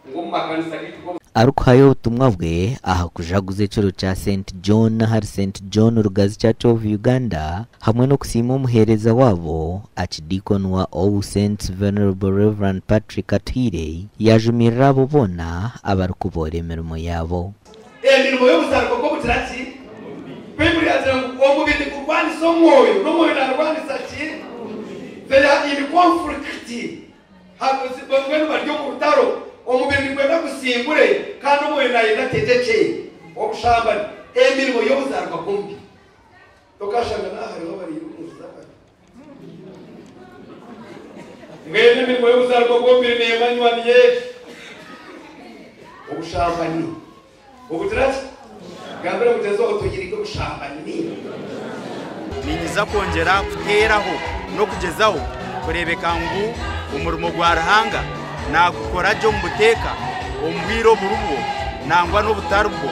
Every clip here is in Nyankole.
Ngu omu makanisa gaitu g'obu. Arikuhayo obutumwa bwe aha kujaguza ekiro kya St John ahari St John Rugazi Church of Uganda hamwe n'okusiima omuheereza waabo Archdeacon wa All Saints Venerable Rev Patrick Atuhaire yaajumirira abo boona abarikuboora emirimo yaabo. Emirimo y'obuzaarwa bw'obugira ki? Baiburi yaagira ngu omubiri nigurwanisa omwoyo, n'omwoyo naarwanisa ki? They are in conflict. Mbwenu bari omu rutaro. Omubiri nigwenda gusingure, kandi omwoyo naayenda ategyekye. Obushambani, emirimo y'obuzaarwa bw'omubiri. Tokashanga n'aha hariho abariire omu nju z'abantu. Mbwenu emirimo y'obuzaarwa bw'omubiri neemanywa niyo egi, Obushambani. Obugira ki? Gambira mugyenzi waawe oti, Oyerinde obushambani. Niinyija kwongyera kuteeraho n'okugyezaho kureebeka ngu omurimo gwa Ruhanga naagukora gye omu buteeka, omu bwire oburibwo nangwa n'obutaribwo,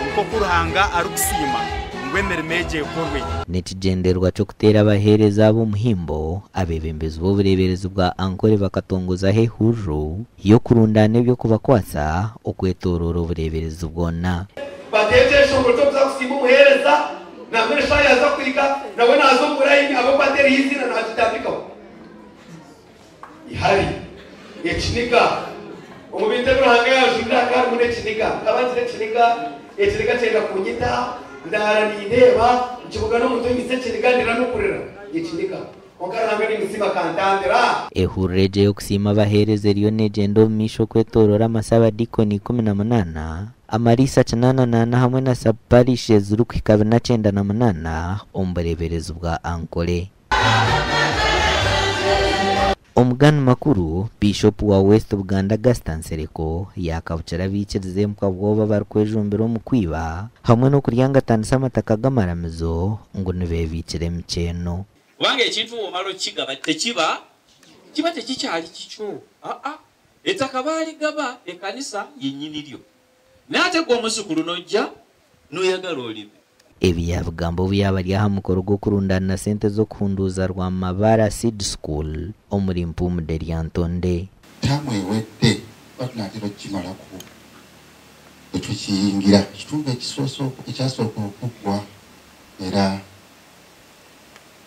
nk'oku Ruhanga arikusiima ngu emirimo egyo ekorwe. N'ekigyendererwa ky'okuteera abaheereza aba omuhimbo, abeebembezi b'obureeberezi bwa Ankole bakatongozaho ehururu y'okurundaana eby'okubakwatsa okwetooroora obureeberezi bwona. Bateekye ekyeshongoro ky'okuza kusiima omuheereza, nambwenu eshaaha yaaza kuhika, nawe naaza omu layini ahabw'okuba ateeriho eiziina naagitandikaho. Ihari, ekiniga. Omu bintu ebi Ruhanga yaajunire hakaba harimu n'ekiniga. Nkaba ngira ekiniga, ekiniga kyenda kunyita, ndaara nindeeba, nkibugana omuntu oinyitse ekiniga ndira n'okurira. Ekiniga. Kwonka Ruhanga nimusiima akantambira. Ehururu egyo ey'okusiima abaheereza eriyo neegyenda omu maisho okwetooroora amasabadiikoni 18, amariisa 84 hamwe na sub-parish ezirikuhika 498 omu bureeberezi bwa Ankole. Omugani makuru, Biishopu wa West Buganda Gaster Nsereko yaakabukira abaikiriza empwa bwoba abarikwejumbira omu kwiba hamwe n'okuryangatanisa amataka g'amaramizo ngu nibeebiikira emikyeno. Kubanga ekintu bw'omala okukigaba tekiba kiba tekikyali kikyo. Aa, ettaka baaligaba ekanisa ye nnyini lyo. Naye ate ggwe omuzzukulu n'ojja n'oyagala olime. Ebi yaabigamba obu yaaba ari aha mukoro gw'okurundaanira sente z'okuhunduuza Rwamabara Seed School omuri Mpumude Lyantonde. Ttaamu ewedde tuba tunaatera okukimalako bwe tukiyingira. Ekitundu ekisoose ekyasooka okuggwa era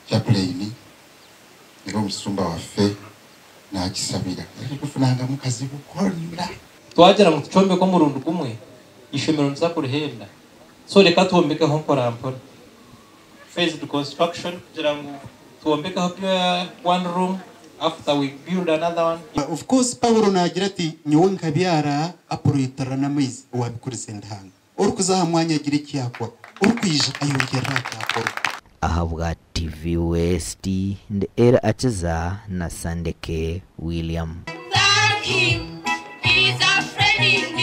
Chaplain era omusumba waffe n'akisabira era tetufunangamu kazibu konna. Twagira ngu tukyombeke omurundi gumwe, eishomero nituza kurihenda. So reka twombekeho mpora mpora. Phased construction kugira ngu twombekeho one room, after we build another one. Of course Paulo naagira ati, Nyowe nkabyara, Apolo yaitirira n'amaizi, owaabikurize ni Ruhanga. Orikuza aha mwanya agira eki yaakora, orikwija ayongyerera aha kyakorwa. Ahabwa TV West, ndi Elly Akiza na Sandeke William. Thank him, he's a friend indeed.